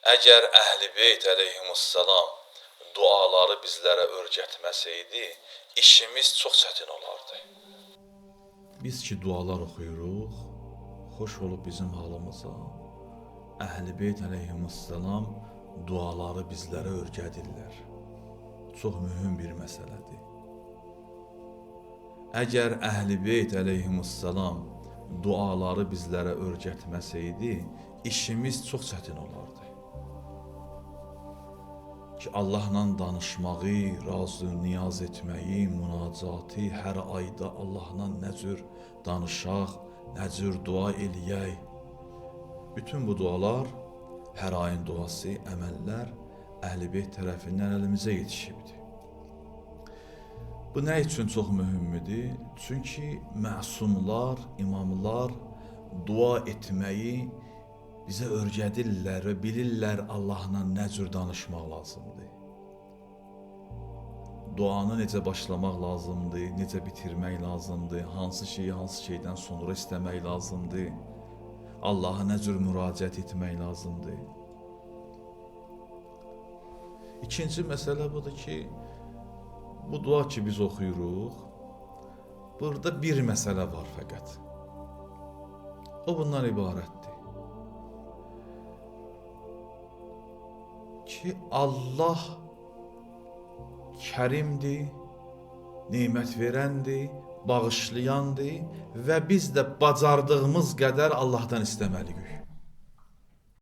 Əgər Əhl-i Beyt əleyhimussalam duaları bizlərə öyrətməsəydi, işimiz çox çətin olardı. Biz ki dualar oxuyuruq, xoş olub bizim halımıza. Əhl-i Beyt əleyhimussalam duaları bizlərə öyrədirlər. Çox mühüm bir məsələdir. Əgər Əhl-i Beyt əleyhimussalam duaları bizlərə öyrətməsəydi, işimiz çox çətin olardı. Ki Allahla danışmağı, razı niyaz etməyi, münacatı hər ayda Allahla nə cür danışaq, nə cür dua eləyək. Bütün bu dualar, hər ayın duası, əməllər Əhl-i Beyt tərəfindən əlimizə yetişibdir. Bu nə üçün çox mühümdür? Çünki məsumlar, imamlar dua etməyi bizə öyrədirlər və bilirlər Allahla nə cür danışmaq lazımdır. Duanı necə başlamaq lazımdır, necə bitirmək lazımdır, hansı şeyi hansı şeydən sonra istəmək lazımdır, Allaha nə cür müraciət etmək lazımdır. İkinci məsələ budur ki, bu dua ki biz oxuyuruq, burada bir məsələ var fəqət. O bundan ibarətdir ki, Allah kərimdir, nemət verəndir, bağışlayandır və biz də bacardığımız qədər Allahdan istəməliyik.